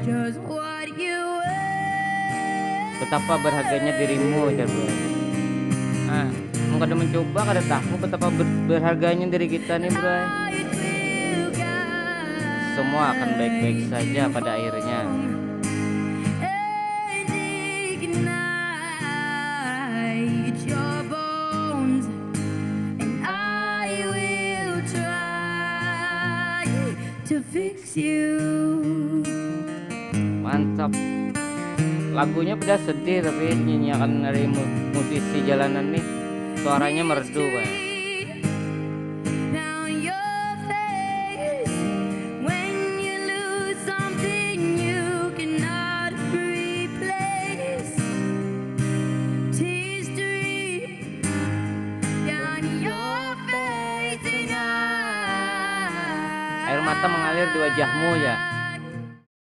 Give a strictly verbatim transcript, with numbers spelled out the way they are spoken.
Just what you were. Betapa berharganya dirimu, jar Bro. Nah, mun kada mencoba kada tahu betapa ber- berharganya diri kita nih, Bro. It will guide Semua akan baik-baik saja pada akhirnya. and ignite your bones, and I will try to fix you. Mantap. Lagunya pada sedih tapi dinyanyiakan dari mu- musisi jalanan nih. Suaranya merdu, Bang. Now your face, when you lose something you cannot replace. Tears stream down your face and I Air mata mengalir di wajahmu ya.